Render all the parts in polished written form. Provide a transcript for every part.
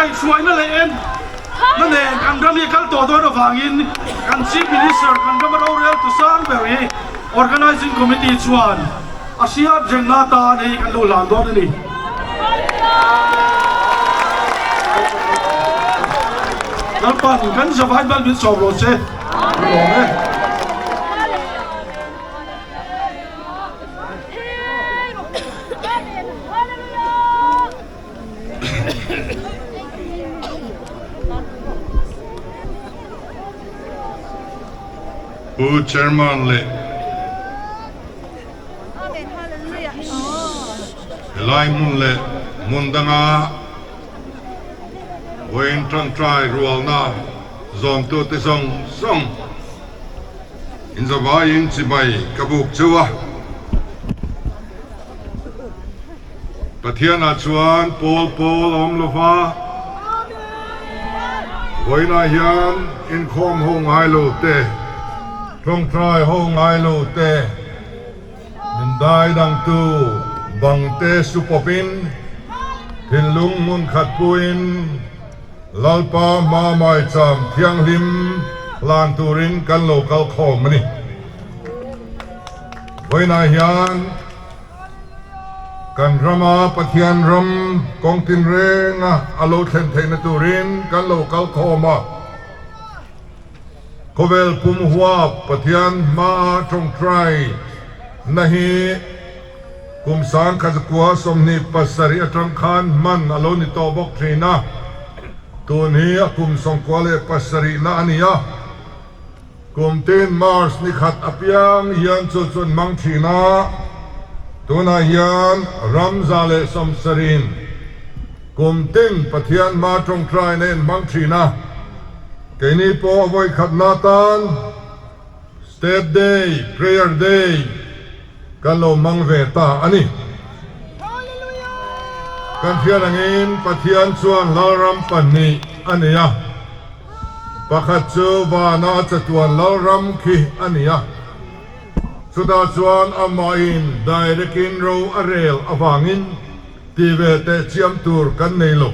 Kaihhruaina leh en na nen kan ram hi a kal tawh dawn avangin kan Chief Minister kan rama roreltu sang ber hi Organising Committee chuan a hriat rengna atan hei kan lo hlan dawn a ni. Lalpan kan zavai mal min sawm rawh se. Ka lawm e. Pu Chairman leh helai hmun leh hmun danga vawiin tangtai rualna zawmtute zawng zawng inzavaiin chibai ka buk cheu a. Pathianah chuan pawl pawl a awm lo va, vawiinah hian inkhawm ho ngai lo te, tawngtai ho ngai lo te, min dai dangtu bang te su pawpin, thinlung hmun khat puin Lalpa hma maicham thianghlim hlan turin kan lo kal khawm a ni. Vawiinah hian Kan rama Pathian ram kawng tinrenga a lo thlen theihna turin kan lo kal khawm a. Khawvel pum huap Pathian hmaa tawngtai na hi kum 1927 atang khan hman a lo ni tawh bawk thin a, tun hi a kum 97 na a ni a. Kum tin March ni khat apiang hian chu chun mang thin a, tunah hian ram 170 kum tin Pathian hma tawngtai na in hmang thin a, keini pawh a vawi khatna tan State Day, Prayer Day kan lo hmang ve ta a ni. Kan hriat angin Pathian chuan Lalram pahnih a nei a. Pakhat chu vana chatuan Lalram khi a ni a, chutah chuan amahin direct-in ro a rel avangin ti ve teh chiam tur kan nei lo.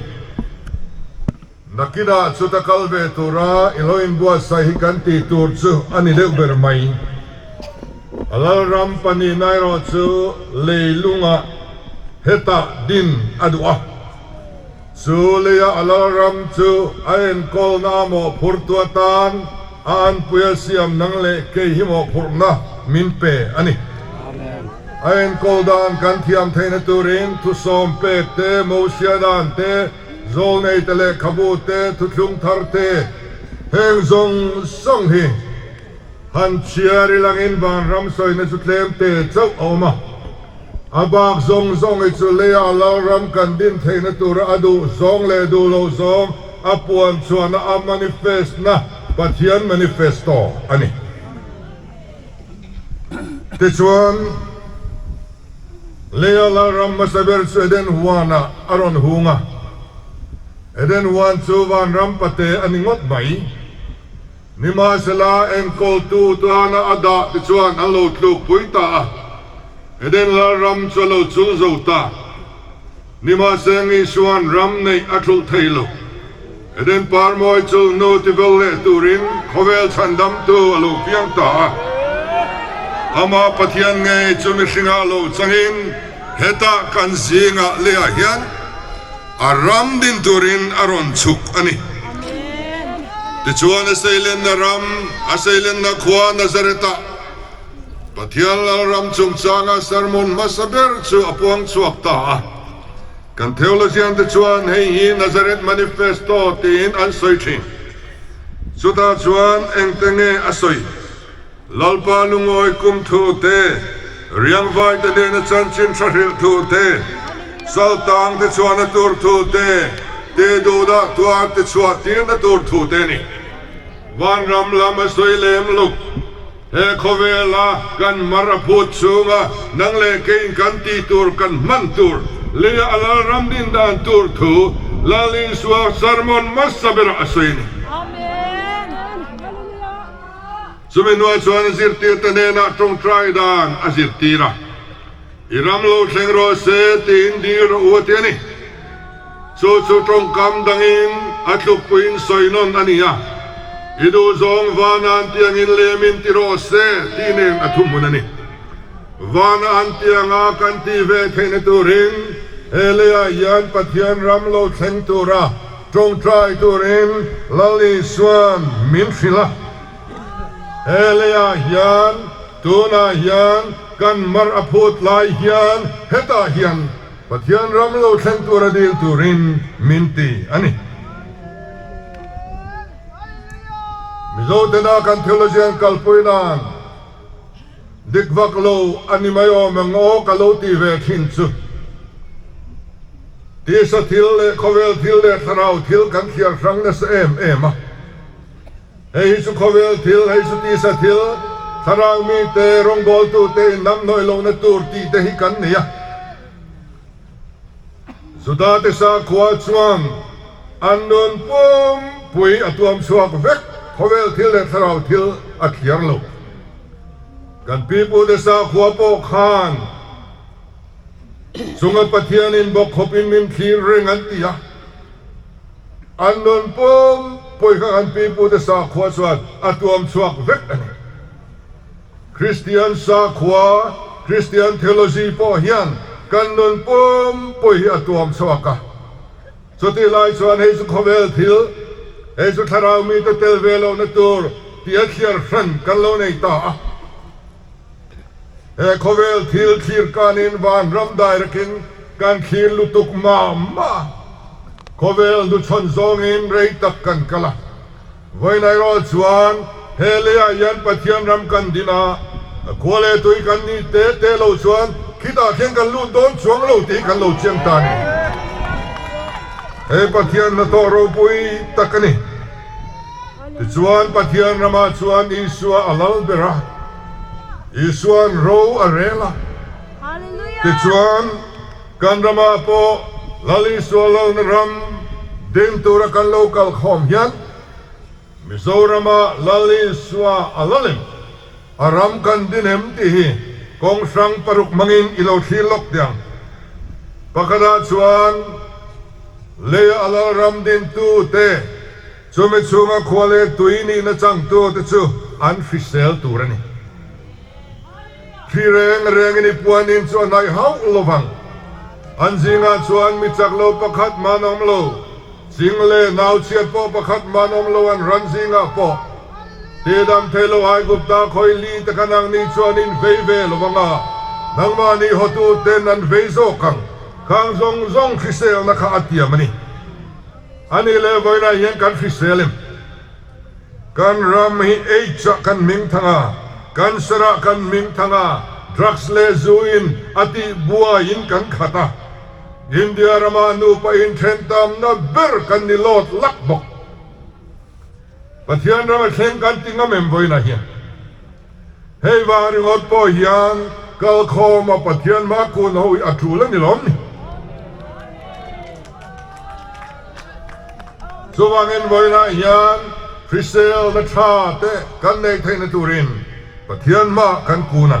Nakinah chuta kal ve tura i lo inbuatsaih hi kan tih tur chu a ni deuh ber mai. A Lalram pahnihna erawh chu leilungah hetah din a duh a. Chu leia a lalram chu a enkawlna a mawhphurtu atan a anpui a siam nang leh kei hi mawhphurhna min pe a ni. A enkawl dan kan thiam theihna turin thusawm pek te, Mosia dan te, zawlnei te lehkhabu te, thuthlung thar te, heng zawng zawng hi han chhiar ilangin vanram sawina chu tlem te chauh a awm a. A bak zawng zawng hi chu leia lalram kan din theihna tura a duh zawng leh duh loh zawng a puan chhuahna a manifest na Pathian manifesto a ni. Tichuan, leia lalram hmasa ber chu Eden huanah a rawn hung a. Eden huan chu vanram pate a ni ngawt mai. Nimahsela, enkawltu tana a dah te chuan an lo tlukpui ta a, Eden lalram chu a lo chul zo ta. Nimahse, Ngisuan ram neih a thulh thei lo. Eden parmawi chul hnu tivel leh turin khawvel chhandamtu a lo piang ta a. Amah Pathian ngei chu mihringah lo changin hetah kan zingah leiah hian A ram din turin a rawn chhuk a ni. Tichuan a seilenna ram, a seilenna khua Nazareth-ah Pathian Lalram chungchanga sermon hmasa ber chu a puang chhuak ta a. Kan theologian te chuan hei hi Nazareth Manifesto tiin an sawi thin. Chutah chuan engte nge a sawi? Lalpa lungawi kum thu te, riangvai te nena chanchin tha hrilh thu te, saltang te chhuahna tur thu te, te duhdah tuar te chhuah tirna tur thu te a ni. Vanram lam a sawi lem luk. He khawvela kan mar a phut chhunga nang leh keiin kan tih tur kan hman tur leia a Lalram din dan tur thu Lal Isua sermon hmasa berah a sawi a ni. Chumi hnuai chuan a zirtirte hnenah tawngtai dan a zirtir a, I ram lo thleng rawh se tiin dil rawh u a ti a ni. Chu chu tawngkam dangin a tlukpuiin sawi nawn a ni a, I duhzawng vana an tiangin lemin ti rawh se tih nen a thuhmun a ni. Vana an tianga kan tih ve theihna turin he leiah hian Pathian ram lo thleng tura tawngtai turin Lal Isua'n min hrilh a. He leiah hian tunah hian kan mar a phut lai hian hetah hian Pathian ram lo thleng tura dil turin min ti a ni. Mizo tena kan theologian kalpui nan dik vak lo a ni mai awm ang aw ka lo ti ve thin chu. Tisa thil leh khawvel thil leh thlarau thil kan thliar hrang nasa em em a. Hei hi chu khawvel thil, hei chu tisa thil, thlarau mite, rawngbawltute inhnamhnawih lohna tur tih te hi kan nei a. Judate sakhua chuan an nun pumpui a tuam chhuak vek, khawvel thil leh thlarau thil a thliar lo. Kan pipute sakhua pawh khan chunga Pathianin bawk khawpin min thlir reng an ti a. An nun pum pui kha kan pipute sakhua chuan a tuam chhuak vek a ni. Kristian sakhua, Kristian theology pawh hian kan nun pum pui hi a tuam chhuak a. Chutih lai chuan hei chu khawvel thil, hei chu thlarau mite tel ve lohna tur tih a thliar hran kan lo nei ta a. He khawvel thil thlir kanin vanram dairakin kan thlir lutuk mah mah a. Khawvel hnuchhawn zawngin rei tak kan kal a. Vawiin erawh chuan he leiah hian Pathian ram kan din a, a khua leh tui kan nih te te lo chuan khitah khian kan lut dawn chuang lo tih kan lo chiang ta a ni. He Pathian hnathawh ropui tak a ni. Tichuan, Pathian ramah chuan Isua a lal ber a, Isua'n ro a rel a. Tichuan, kan ramah pawh Lal Isua lalna ram ding tura kan lo kal khawm hian Mizorama Lal Isua a lal em, a ram kan din em tih hi kawng hrang paruk hmangin i lo thlir lawk teh ang. Pakhatah chuan leia a lal ram dintute, Chumi chhunga khua leh tui nihna changtute chu an hrisel tur a ni. Thli reng rengin i puanin chu a hnaih hauh lo vang. An zingah chuan mi chak lo pakhat man awm lo, ching leh nau chhiat pawh pakhat man awm lo an ran zingah pawh. Tidam thei lo Aigupta khawi li te kha nangni chuan in vei ve lo vang a, nangmahni hotuten an vei zawk ang. Khang zawng zawng hriselna kha a tiam a ni. A nih leh vawiinah hian kan hrisel em? Kan ram hi AIDS ah kan hming thang a, cancer ah kan hming thang a, drugs leh zu in a tih buaiin kan khat a. India ramah nupa inthen tamna ber kan ni lawt lak bawk. Pathian ram a thleng kan ti ngam em vawiinah hian? Hei vang ringawt pawh hian kalkhawma Pathian hma kun ho hi a tul a ni lawm ni. Chuvangin vawiinah hian hriselna tha te kan neih theihna turin Pathian hma kan kun a.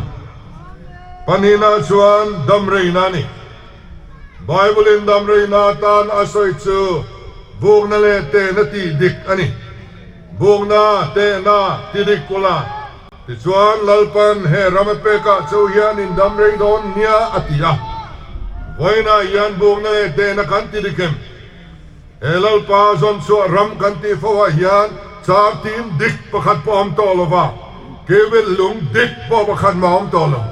Pahnihna chuan damreina a ni. Bible-in damreina atan a sawi chu bukna leh tehna tih dik a ni. Bukna, tehna, ti dik kula. Tichuan, Lalpan he ram a pekah cho hian in dam rei dawn nia a ti a. Vawiinah hian bukna leh tehna kan ti dik em? He Lalpa zawnchhuah ram kan tih fo ah hian char tim dik pakhat pawh a awm tawh lo va, kevil lung dik pawh pakhat mah a awm tawh lo.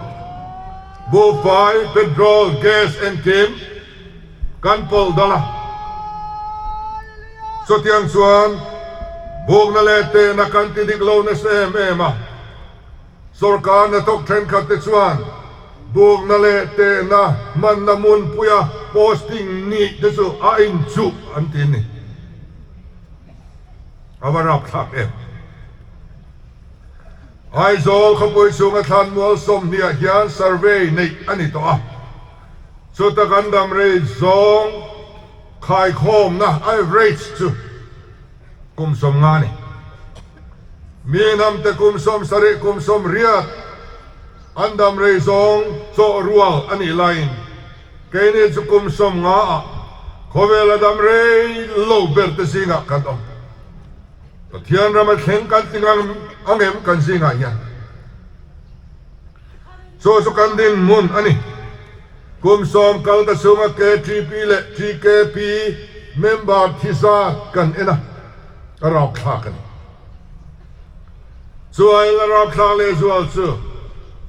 Buhfai, petrol, gas engkim kan pawlh dal a. Chutiang chuan bukna leh tehna kan ti dik lo nasa em em a. Sorkar hnathawk thenkhat te chuan bukna leh tehna hmanna hmunpuia posting nih te chu a inchuh an ti a ni. A va rapthlak em. Aizawl khawpui chhunga thlanmual 20 ah hian survey neih a ni tawh a. Chuta kan dam rei zawng khaikhawmna, average, chu kum 50 a ni. Mi hnamte kum 70, kum 80 an dam rei zawng chawh rual a nih laiin keini chu kum 50 ah. Khawvela dam rei lo ber te zingah kan awm. Pathian rama thleng kan ti ngang ang em kan zingah hian? Chu chu kan dinhmun a ni. Kum sawm kal ta chhunga KTP leh TKP member thi zat kan en a, a rapthlak a ni. Chuai la rapthlak lehzual chu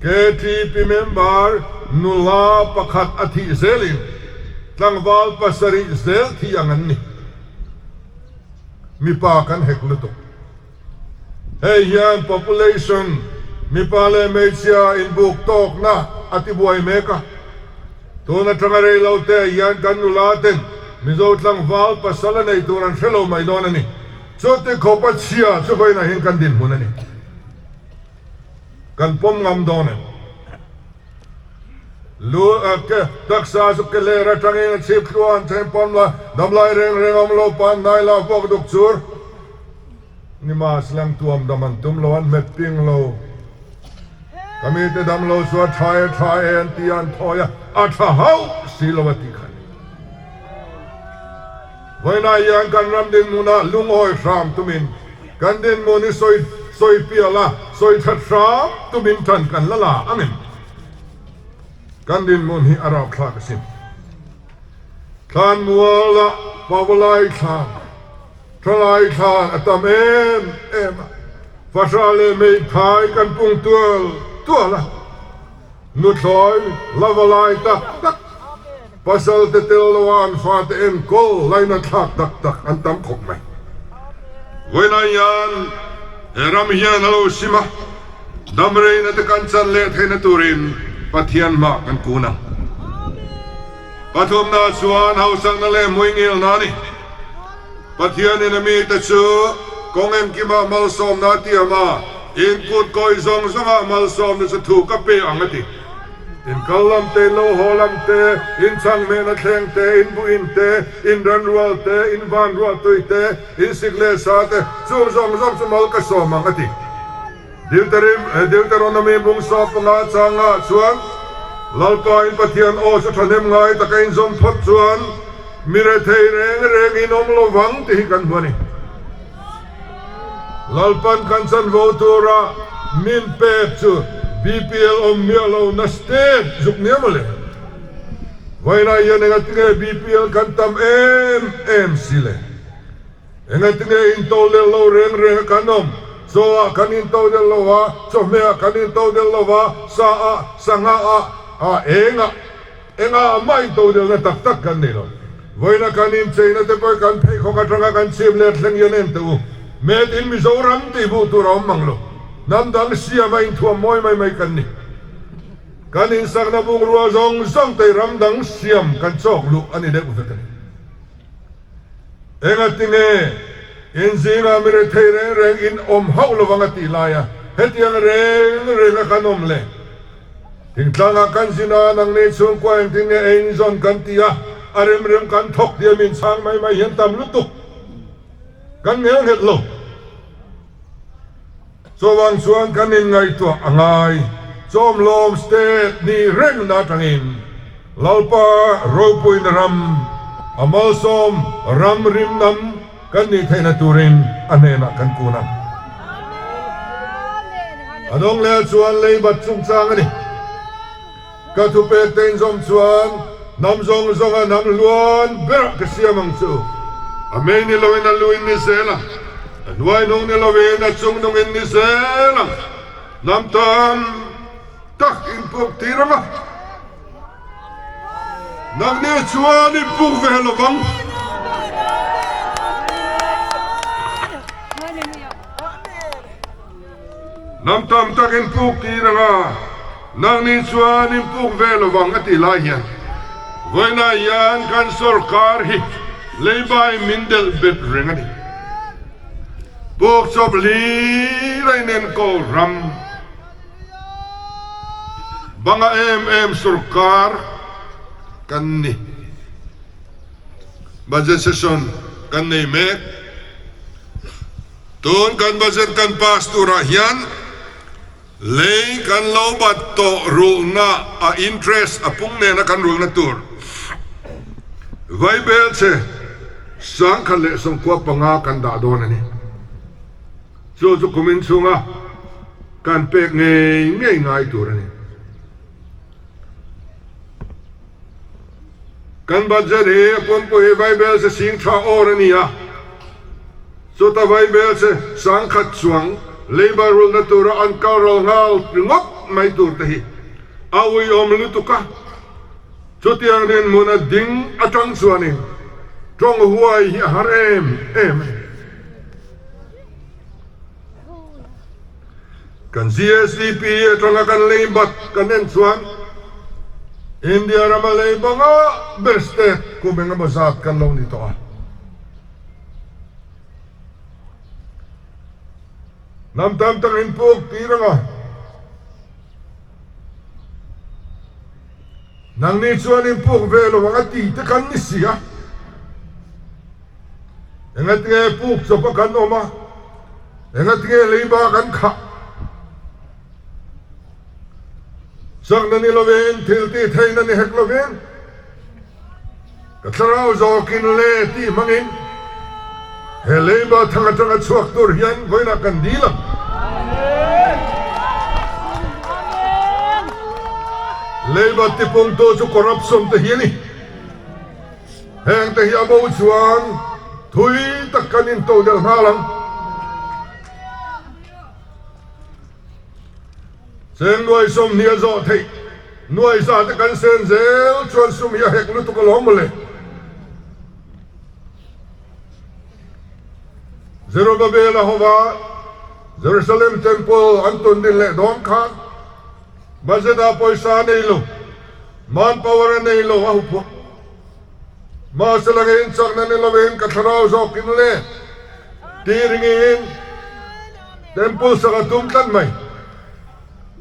KTP member nula pakhat a thih zelin tlangval pasarih zel thi ang an ni. Mipa kan hek lutuk. Hei hian population, mipa leh hmeichhia inbuk tawkna a tibuai mek a. Tun atanga rei lo te hian kan nula ten Mizo tlangval pasal a nei tur an hre lo mai dawn a ni. Chuti khawp a chhia chu vawiinah hian kan dinhmun a ni. Kan pawm ngam dawn em? Lu a ke taksa chu ke ler atangin a chhip thluan then pawm la, damlai reng reng awm lo pan hnai la vuak duk chur. Nimahslang tuam dam an tum lo, an hmet ping lo. Ka mite dam lo chu a tha e tha e an ti a, an thawi a, a tha hauh si lo a ti kha a ni. Vawiinah hian kan ram dinhmunah lungawi hram tumin kan dinhmun hi sawi sawi pial a, sawi that hram tumin tan kan la la ang em? Kan dinhmun hi a rapthlak asin. Thlanmuala Pavalai thlan, Thalai thlan a tam em em a, Fahra leh Meithai kan pung tual tual a, Nuthlawi lava lai tak tak, pasal te tel lo a an fate enkawl laina thlak tak tak an tam khawp mai. Vawiinah hian he ram hian a lo sim a, dam reina te kan chan leh theihna turin Pathian hmah kan kun ang. Pathumna chuan hausakna leh hmuingilna a ni. Pathianin a mite chu kawng engkimah malsawmna a tiam a, in kut kawih zawng zawngah malsawmna chu thu ka pe ang a ti. In kal lam te, in lo haw lam te, in chhang hmehna thleng te, in buin te, in ranrual te, in van ruahtui te, in sik leh sa te, chung zawng zawng chu mal ka sawm ang a ti. Deuteronomy bung 15 changah chuan, Lalpa in Pathian aw chu thahnem ngai taka inzawm phawt chuan mi rethei reng reng in awm lo vang tih hi kan hmu a ni. Lalpan kan chanvo tura min pek chu BPL awm miah lo na state zuk nia mawle. Vawiinah hian engatinge BPL kan tam em em si le? Engatinge into del lo reng reng a kan awm? Chaw ah kan into del lo a, chawhmeh ah kan into del lo a, sa ah, sangha ah, ah eng ah, engah ah mah into delna tak tak kan nei lo. Vawiina kan incheina te pawh kan pheikhawk atanga kan chhip let thleng hian en teh u. Made in Mizoram tih hmuh tur a awm mang lo. Hnam dang siam a inthuam mawi mai mai kan ni. Kan insakna bungrua zawng zawng te ram dang siam kan chawk luh a ni deuh vek a ni. Engatinge in zingah mi rethei reng reng in awm hauh lovang a tih laia hetiang reng reng a kan awm le? Thingtlangah kan zin a, nangni chhungkua engtin nge ei in zawn kan ti a, a rem rem kan thawk tia min chhang mai mai hian tam lutuk kan ngel nghet lo. Chuvang chuan kan inngaihtuah a ngai. Chawmlawm state ni rengna atangin Lalpa ropuina ram, a malsawm ram rimnam kan nih theihna turin a hnenah kan kun ang. A dawng leh chuan leibat chungchang a ni. Ka thupek te inzawm chuan hnam zawng zawnga hnam hluan berah ka siam ang chu. A mei ni loin a lu in ni zel ang, a hnuai nung ni loin a chung nung in ni zel ang. Hnam tam tak in puk tir ang a, nangni chuan in puk ve lo vang. Hnam tam tak in puk tir ang a, nangni chuan in puk ve lo vang a tih lai hian vawiinah hian kan sorkar hi leibai min delh bet reng a ni. Puk chawp hlir a inenkawl ram banga em em sorkar kan ni. Budget session kan nei mek. Tun kan budget kan pass turah hian lei kan lo bat tawh rulhna a interest a pung nena kan rulhna tur. Vaibelchhe 1095 kan dah dawn a ni. Chu chu kumin chhunga kan pek ngei ngei ngai tur a ni. Kan budget hi a pumpui hi Vaibelchhe sing tha awr a ni a, chuta Vaibelchhe 10,000 chuang leiba rulna tura an kal ral nghal ringawt mai tur te hi a uiawm lutuk a. Chutiang dinhmuna ding atang chuanin tawng huai hi a har em em a ni. Kan GSDP atanga kan lei bat kan en chuan India rama lei banga ber state kum engemaw zat kan lo ni tawh a. Hnam tam tak inpuk tir anga. Nangni chuan in puk ve lo ang a ti te kan ni si a. Engatinge puk chawp a kan awm a, engatinge leiba kan khah? Chakna ni lovin, thil tih theihna ni hek lovin, Ka thlarau zawkin le tih hmangin he leiba thang atanga chhuak tur hian vawiinah kan dil ang. Leiba tipungtu chu corruption te hi a ni. Heng te hi a bo chuan thui tak kan intodelh nghal ang. Cheng nuai 20 a zawh theih nuai za te kan sen zel chuan sum hi a hek lutuk alawm mawle. Zerubbabel-a hova Jerusalem Temple an tun din leh dawn khan budget-ah pawisa a nei lo, manpower a nei lo a huphuah. Mahse langin chakna ni lovin ka thlarau zawkin le ti ringin Temple sak a tum tlat mai.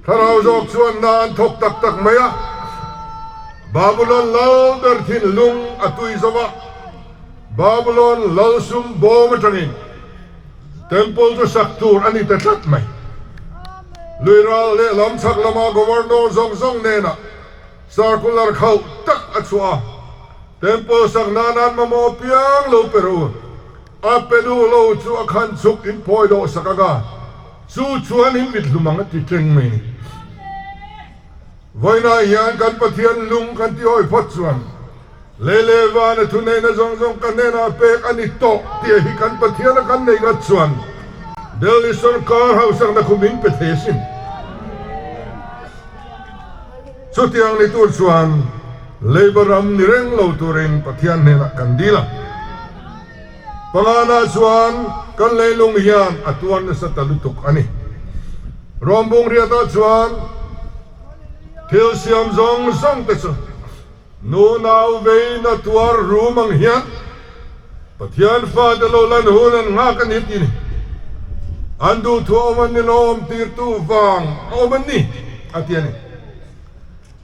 Thlarau zawk chuan na an thawk tak tak mai a, Babulon lal ber thinlung a tui zo va, Babulon lal sum bawm atangin Temple chu sak tur a ni ta tlat mai. Lui ral lehlam chhak lama Governor zawng zawng hnenah Circular khauh tak a chhuah a, Temple sak nan an mamawh piang lo pe rawh u. A pe duh lo chu a khan chhuk in phawi dawh sak ang a, chu chuan in mit hlum ang a ti teng mai ni. Vawiinah hian kan Pathian lung kan ti hawi phawt chuan lei leh vana thuneihna zawng zawng ka hnenah pek a ni tawh tih hi kan Pathian a kan neih ngat chuan Delhi sorkar hausakna khu min pe thei asin. Chutiang ni tur chuan Labour ram ni reng lo turin Pathian hnenah kan dil a. Pangana chuan kan leilung hian a tuar nasa ta lutuk a ni. Rawmbung riatah chuan thil siam zawng zawng te chu nu nau veina tuar rum ang hian Pathian fate lo lan hun an nghak a ni ti ni. An duhthu a awm an ni lo, awm tirtu vang a awm an ni a ti a ni.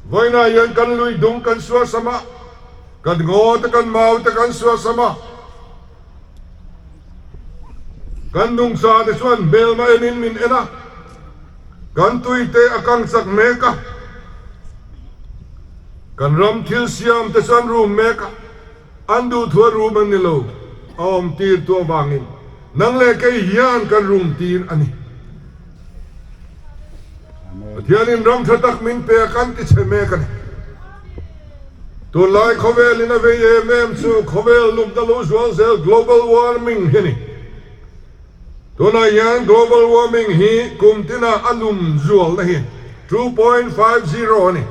Vawiinah hian kan lui dung kan suasam a, kan ngaw te kan mau te kan suasam a, kan nungcha te chuan hmelma enin min en a, kan tui te a kang chak mek a, kan ram thil siam te chuan rum mek a, an duhthua rum an ni lo, a awm tir tu avangin nang leh kei hian kan rum tir a ni. Pathianin ram tha tak min pe a kan ti chhe mek a ni. Tunlai khawvelin a vei em em chu khawvel lumna lo zual zel global warming hi a ni. Tunah hian global warming hi kum tinah a lum zualna hi 2.50 a ni.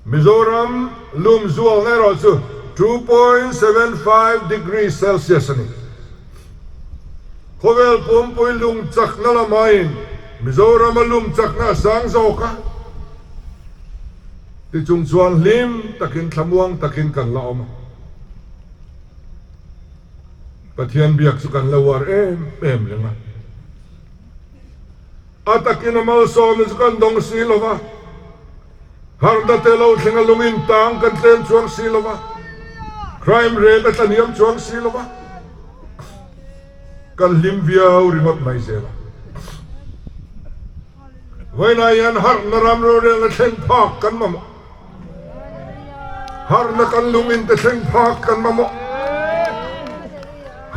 Mizoram lum zualna erawh chu 2.75 degree Celsius a ni. Khawvel pumpui lung chakna lamain Mizoram a lum chakna a sang zawk a, tichung chuan hlim takin thlamuang takin kan la awm a. Pathian biak chu kan la uar em em reng a. A takin a malsawmna chu kan dawng si lo va, harhna te lo thleng a lungin tang kan tlem chuang si lo va, crime rate a tlaniam chuang si lo va, kan hlim viau ringawt mai zel a. Vawiinah hian harhna ram rorelna thleng phak kan mamawh. Harhna kan lungin te thleng phak kan mamawh.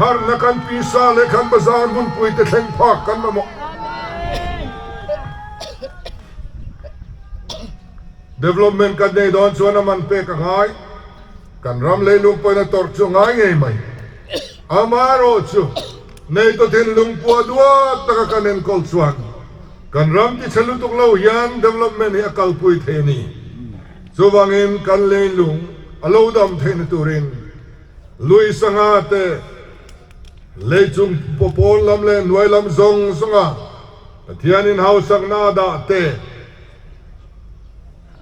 Harhna kan pisa leh kan bazar hmunpui te thleng phak kan mamawh. Development kan nei dawn chuan a man pek a ngai. Kan ram leilung pawhin a tawrh chu a ngai ngei mai. Amaherawhchu, neitu thinlung pua duat taka kan enkawl chuan kan ram tichhe lutuk lo hian development hi a kalpui thei a ni. Chuvangin kan leilung a lo dam theihna turin lui sangha te leichung pawn lam leh hnuai lam zawng zawnga Pathianin hausakna a dah te,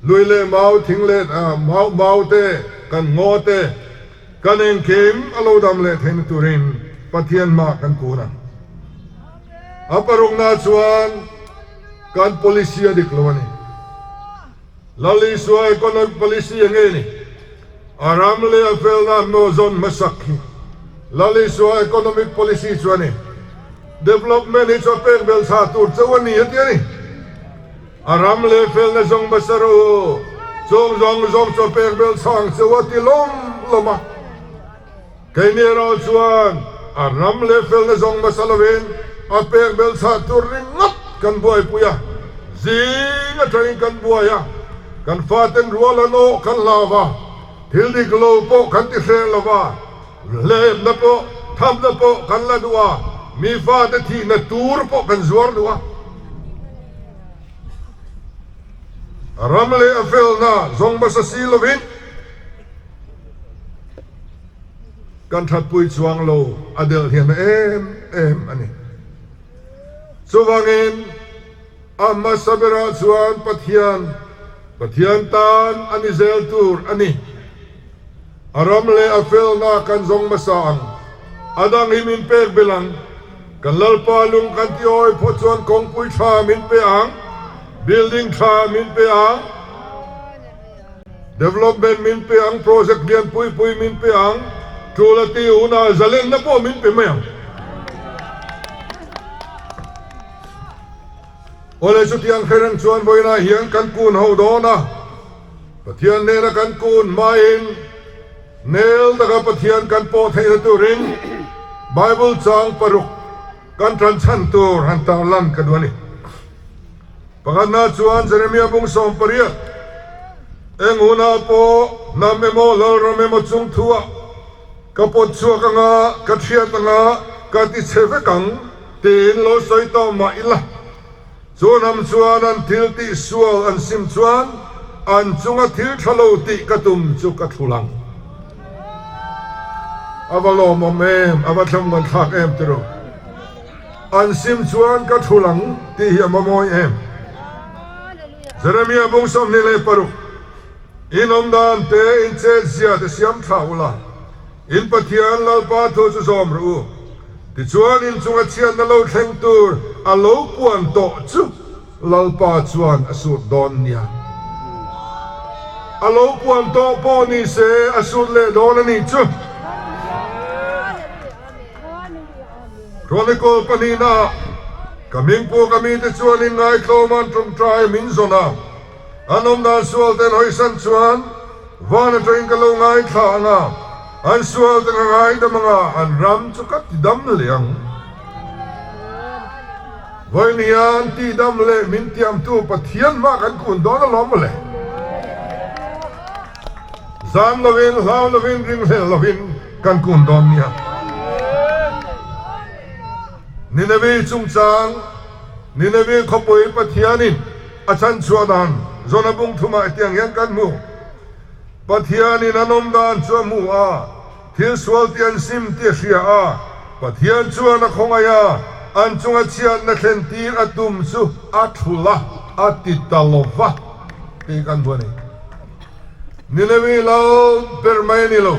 lui leh mau thing leh mau mau te kan ngaw te kan engkim a lo dam leh theihna turin Pathian hmah kan kun ang. A parukna chuan kan policy a dik lo a ni. Lal Isua economic policy a nge ni? A ram leh a felna hnaw zawn hmasak hi Lal Isua economic policy chu a ni. Development hi chu a pek belh chhah tur chauh a ni a ti a ni. A ram leh felna zawng hmasa rawh u, chung zawng zawng chu a pek belh chhah ang chauh a ti lawm lawm a. Keini erawh chuan a ram leh felna zawng hmasa lovin a pek belh chhah tur ringawt kan buaipui a, zing atangin kan buai a, kan faten rual an awh kan hlau a, thil dik lo pawh kan ti hreh lo va, hlepna pawh thamna pawh kan la duh a, mi fate thihna tur pawh kan zuar duh a. A ram leh a felna zawng hmasa si lovin. Kan thatpui chuang lo a delh hian a em em a ni. Chuvangin a hmasa berah chuan Pathian, Pathian tan a ni zel tur a ni. A ram leh a felna kan zawng hmasa ang, a dang hi min pek belh ang. Kan Lalpa lung kan ti awi phawt chuan kawngpui tha min pe ang, building tha min pe ang. Development min pe ang, project lian pui pui min pe ang, tul a ti hunah zalenna pawh min pe mai ang. Awle chutiang hre reng chuan vawiinah hian kan kun ho dawn a, Pathian hnena kan kun hmain nel taka Pathian kan pawh theihna turin Bible chang paruk kan tanchhan tur han tarlan ka duh a ni. Pakhatna chuan Jeremia bung 18, Eng hunah pawh hnam emaw lalram emaw chung thuah ka pawt chhuak anga, ka thiat anga, ka ti chhe vek ang tiin lo sawi tawh mah ila. Chu hnam chuan an thil tih sual an sim chuan an chunga thil tha lo tih ka tum chu ka thul ang. A va lawmawm em, a va thlamuan thlak em ti rawh. An sim chuan ka thul ang tih hi a mamawi em? Jeremia bung 26, In awm dan te, in chet zia te siam thla ula, in Pathian Lalpa thu chu zawm rawh u. Tichuan in chunga chhiatna lo thleng tur a lo puan tawh chu Lalpa chuan a sut dawn nia. A lo puan tawh pawh ni se a sut leh dawn a nih chu. Chronicle pahnihna ka hmingpu ka mite chuan inngaithlawm an tawngtai min zawn a, an awmdan sual ten hawisan chuan van atangin ka lo ngaithla ang a, an sual te ka ngaidam ang a, an ram chu ka tidam leh ang. Vawiin hian tidam leh min tiamtu Pathian hma kan kun dawn alawm mawle. Zam lovin, hlau lovin, ringhlel lovin kan kun dawn nia. Nineveh chungchang, Nineveh khawpui Pathianin a chhanchhuah dan Jona bung thumah hetiang hian kan hmu. Pathianin an awm dan chu a hmu a, thil sual tih an sim tih a hria a, Pathian chuan a khawngaih a, an chunga chhiatna thlen tir a tum chu a thul a, a ti ta lo va tih kan hmu a ni. Nineveh lo ber mai a ni lo,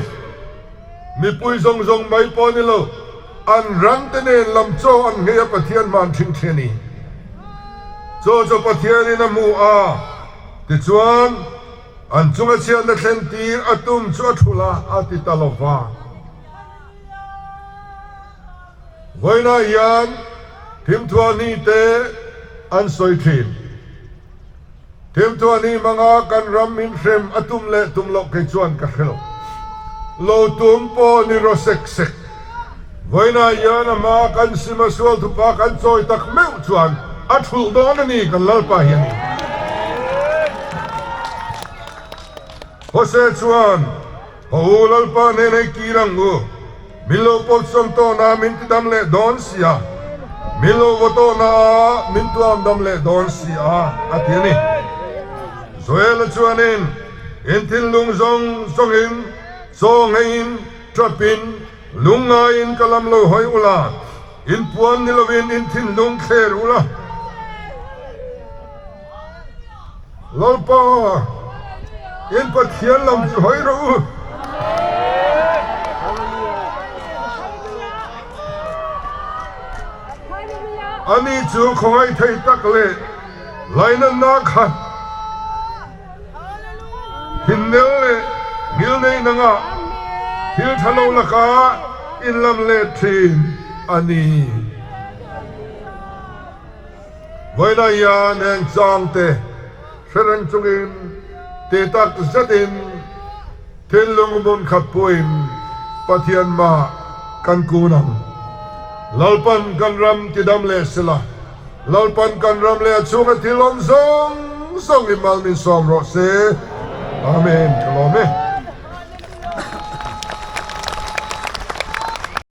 mipui zawng zawng mai pawh a ni lo, an ran te nen lam chaw an nghei a Pathian hman thin thin a ni. Chaw chu Pathianin a hmu a, tichuan an chunga chhiatna thlen tir a tum chu a thul a, a ti ta lo va. Vawiinah hian thimthuah ni te an sawi thin. Thimthuah ni hmanga kan ram min hrem a tum leh tum loh kei chuan ka hre lo. Lo tum pawh ni raw sek sek. Vawiinah hian a hma kan sim a sual thupa kan chawi tak meuh chuan a thulh dawn a ni kan Lalpa hianin. Hose chuan, Haw u Lalpa nen ei kir ang u. Min lo pawlsawm tawhna min ti dam leh dawn si a, min lo vaw tawhna min tuam dam leh dawn si a, a ti a ni. Joel-a chuanin, In thinlung zawng zawngin, chaw ngeiin, ṭapin, lungngaiin ka lam lo hawi ula, in puan ni lovin in thinlung thler ula. Lalpa, in Pathian lam chu hawi rawh u. Ani chu khawngaih thei tak leh lainatna khat thinnel leh ngilneih nangah thil tha lo lakah in lam let thin a ni. Vawiinah hian heng changte hre reng chungin ti tak zetin thinlung hmun khat puiin Pathian mah kan kun ang. Lalpan kan ram ti dam leh sela, Lalpan kan ram leh a chhunga thil awm zawng zawng i mal min sawm rawh se. Amen. Ka lawm e.